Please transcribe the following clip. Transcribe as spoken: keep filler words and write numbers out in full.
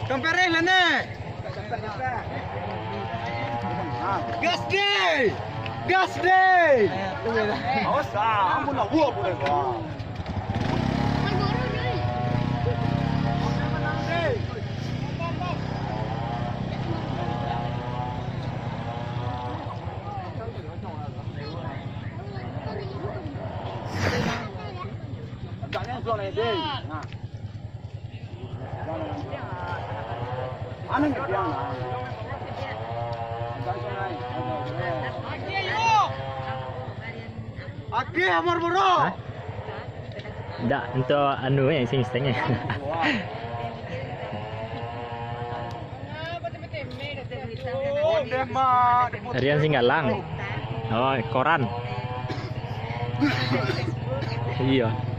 Kampereh lah, Nek. Gas deh. Gas deh. Awas ah, ampun lah, gua boleh, Bang. Hah? Dak, untuk anu, eh, sing setengah. Rian Singgalang. Oh, koran. Iya.